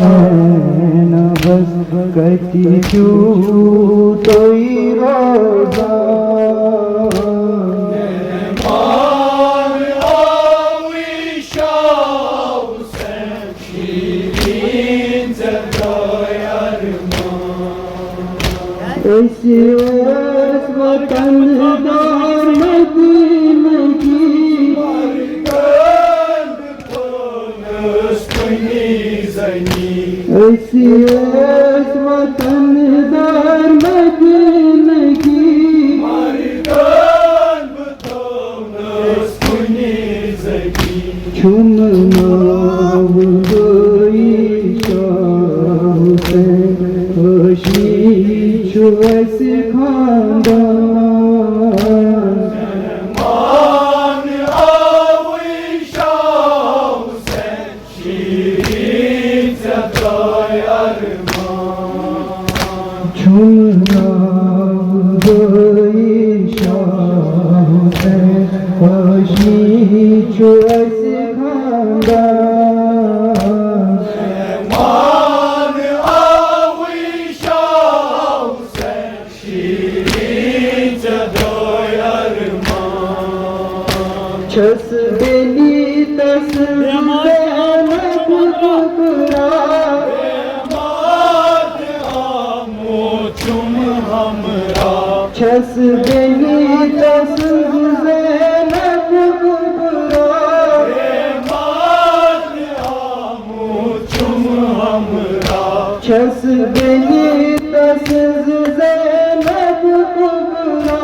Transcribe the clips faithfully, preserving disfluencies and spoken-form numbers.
نہ بس کتہِ چھِو تُہۍ روزان؟ أسۍ ٲسۍ وطن دار مدینہٕ کی۔ أسۍ ٲسۍ وطن دار مدینہٕ کی۔ چھُم ناو بٲیی شاہ حسین، ہاشمی چھُ اَسہِ خاندان۔ چھُم ناو بٲیی شاہ حسین، ہاشمی چھُ اَسہِ خاندان۔ چھَس بیٚنہِ تسٕنٛز زینب کُبرا۔ چھَس بیٚنہِ تسٕنٛز زینب کُبرا۔ چھَس بیٚنہِ تسٕنٛز زینب کُبرا۔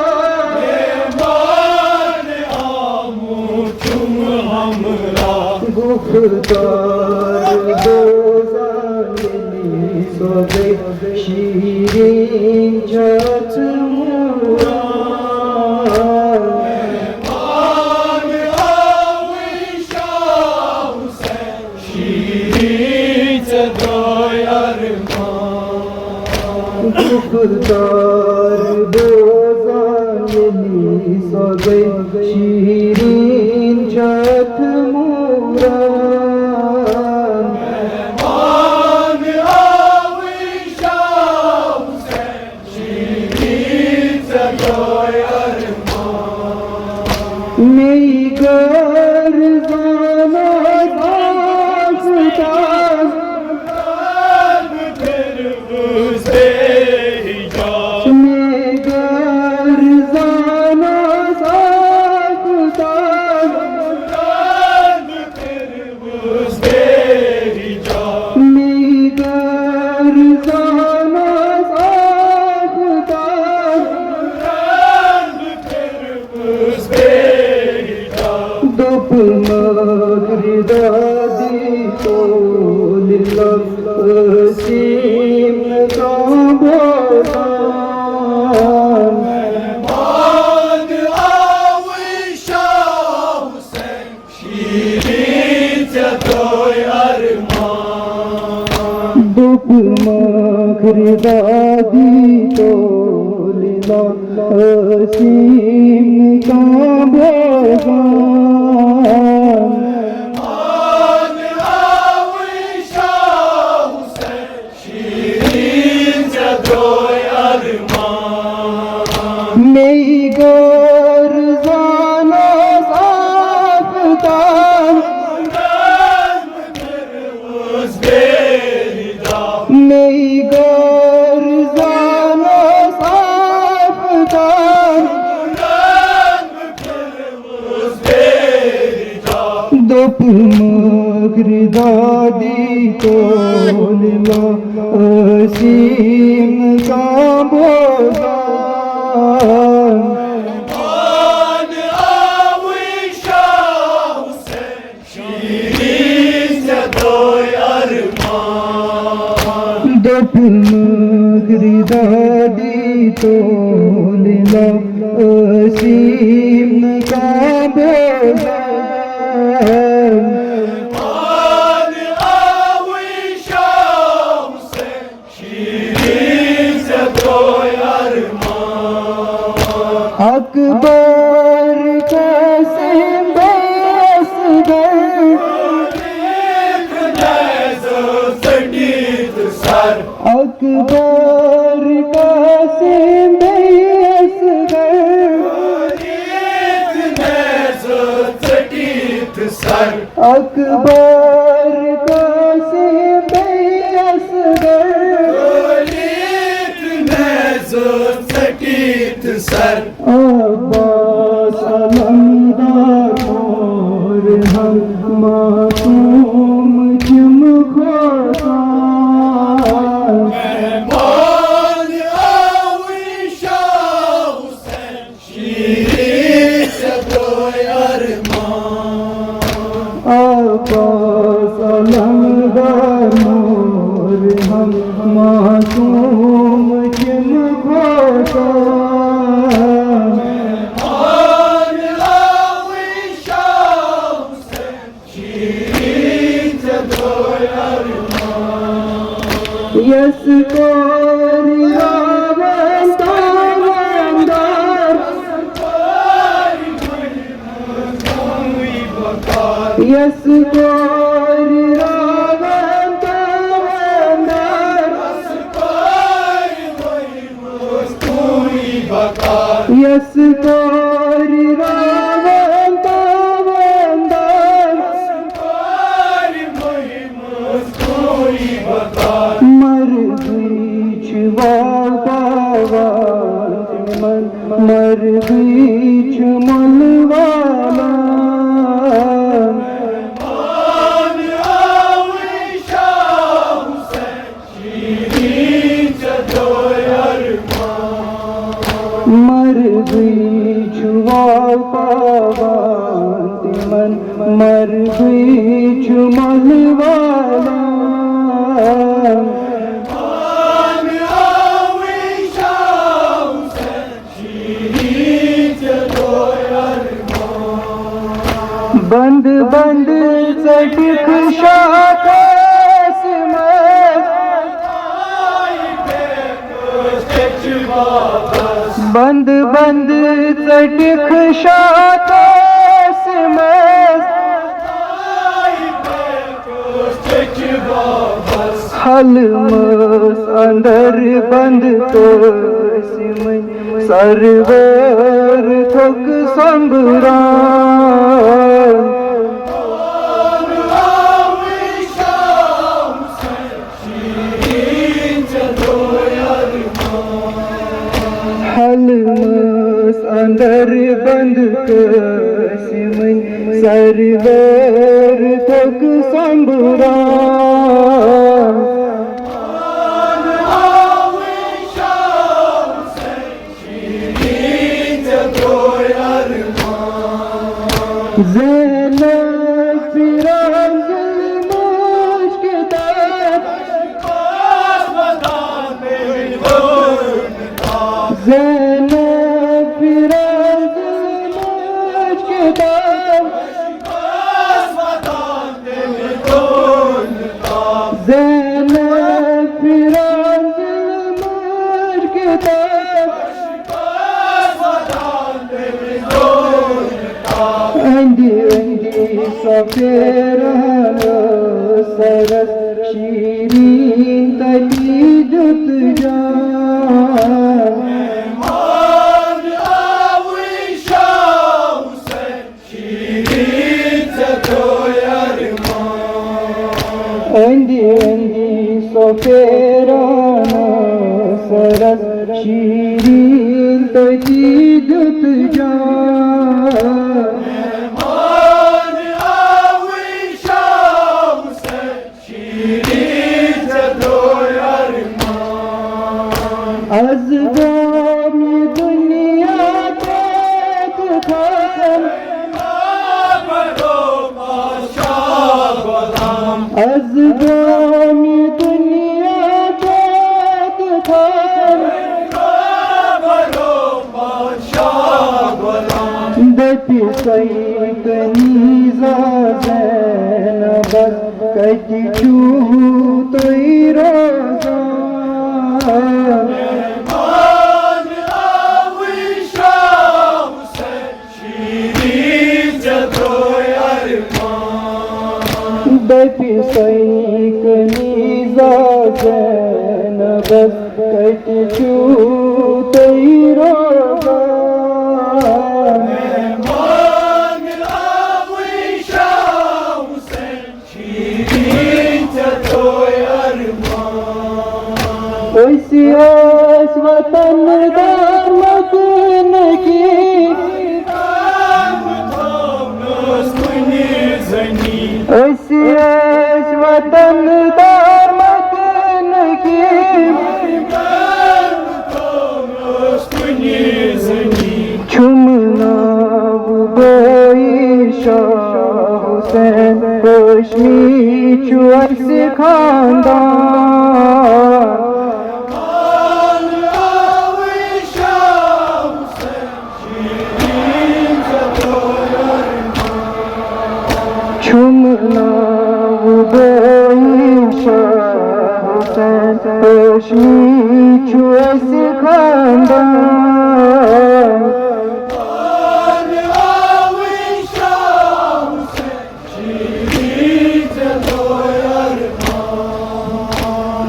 گُفتار بوزان ییٚلہِ سۄ گٔے شیٖریٖن چھَس مُراد۔ گُفتار بوزان ییٚلہِ سۄ گٔے شیٖریٖن چھَس مُراد۔ مے گر زانس آفتاب۔ مے گر زانس آفتاب۔ مے گر زانس آفتاب۔ دوٚپ مگر دادی تولہِ لگ ٲسِم نہٕ کانٛہہ بوزان۔ دوٚپ مگر دادی تولہِ لگ ٲسِم نہٕ کانٛہہ بوزان۔ مے گر زانس آفتاب۔ مے گر زانس آفتاب۔ دوٚپ مگر دادی تولہِ لگ ٲسِم نہٕ کانٛہہ بوزان۔ دوٚپ مگر دادی تولہِ لگ ٲسِم نہٕ کانٛہہ بوزان۔ اکبر قاسم بس گئے۔ اکبر قاسم بیٚیہِ اصغر۔ اکبر قاسم بیٚیہِ اصغر۔ عباس علمدار مور ہم معصوم جم کھوسان۔ عباس علمدار مور ہم معصوم جم کھوسان۔ یس کورِ راوان تاوان دار۔ یس کورِ راوان تاوان دار۔ یس کورِ راوان تاوان دار۔ مرگٕے چھُ واو پاوان تِمن، مرگٕے چھُ مۄلہٕ والان۔ مرگٕے چھُ واو پاوان تِمن، مرگٕے چھُ مۄلہٕ والان۔ بند بند ژٔٹِکھ شاہ قاسمس۔ بند بند ژٔٹِکھ شاہ قاسمس۔ حلمس اندر بند قاسمن سرور تھوٚک سۄمبران۔ حلمس اندر بند قاسمن سرور تھوٚک سۄمبران۔ زینب فراز مشکتاب۔ زینب فراز مشکتاب۔ زینب فراز مشکتاب۔ أندی أندی سۄ پھیران سرس شیرین تتی دیُت جان۔ أندی أندی سۄ پھیران سرس شیرین تتی دیُت جان۔ از گوٚو یہِ دُنیا پاک خان۔ از گوٚو یہِ دُنیا پاک خان۔ دپہِ سۄے کنیزا زینبس، کتہِ چھِو تُہۍ روزان؟ دپہِ سۄے کنیزا زینبس، کتہِ چھِو تُہۍ روزان؟ أسۍ ٲسۍ وطن دار مدینہٕ کِنۍ۔ أسۍ ٲسۍ وطن دار مدینہٕ کِنۍ۔ چھُم ناو بٲیی شاہ حسین، ہاشمی چھُ اَسہِ خاندان۔ چھُم ناو بٲیی شاہ حسین، ہاشمی چھُ اَسہِ خاندان۔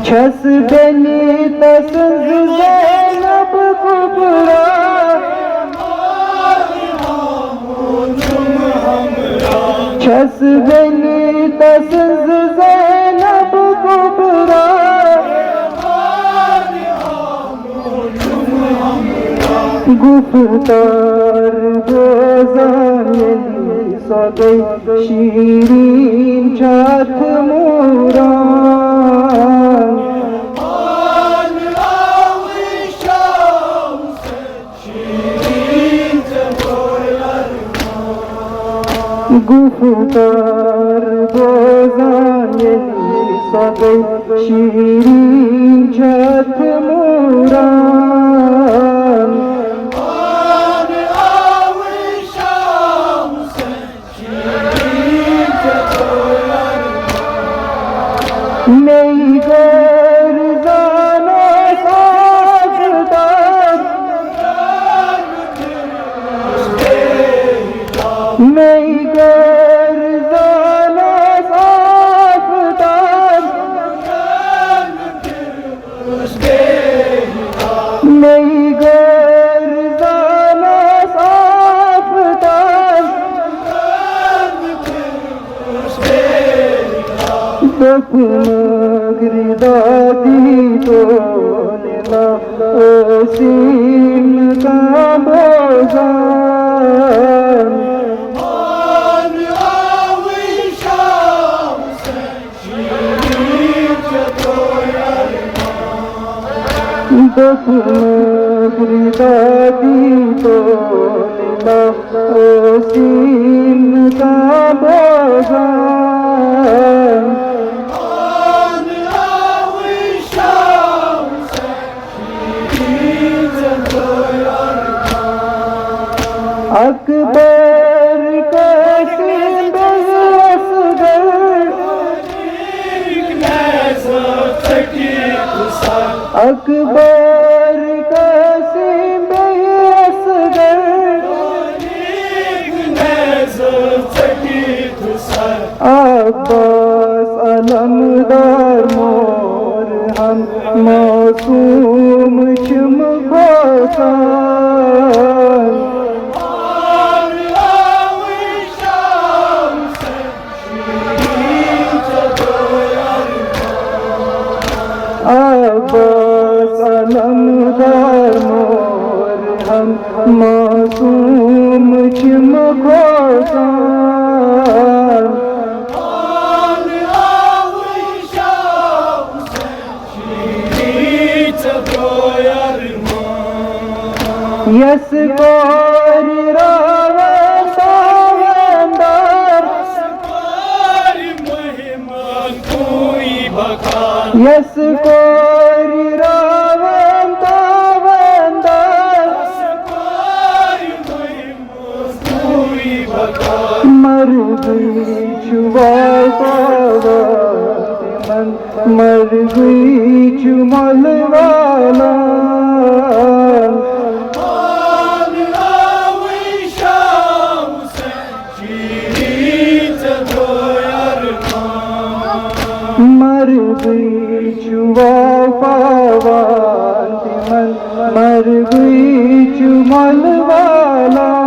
چھَس بیٚنہِ تسٕنٛز زینب کُبرا۔ چھَس بیٚنہِ تسٕنٛز زینب کُبرا۔ گُفتار بوزان ییٚلہِ سۄ گٔے شیٖریٖن چھِ اَتھ موران۔ گُفتار بوزان ییٚلہِ سۄ گٔے شیٖریٖن چھِ اَتھ موران۔ مےٚ غٲر زانَس آفتاب۔ مےٚ غٲر زانَس آفتاب۔ مےٚ غٲر زانَس آفتاب۔ دوٚپمَکھ رِدا دی تولہِ نا ٲسِم کانٛہہ بوزان۔ دوٚپمَکھ رِدا دی تولہِ نا ٲسِم کانٛہہ بوزان۔ اکبر قاسم بیٚیہِ اصغر۔ اکبر قاسم بیٚیہِ اصغر۔ عباس علمدار مور ہم معصوم چھِم کھوژان۔ عباس علمدار مور ہم معصوم چھِم کھوژان۔ یس کورِ راوان تاوندار۔ یس کورِ راوان تاوندار۔ مرگٕے چھُ واتاوان تِمن، مرگٕے چھُ مۄلہٕ والان۔ مرگٕے چھُ وفا وان تِمن، مرگٕے چھُ مۄلہٕ والان۔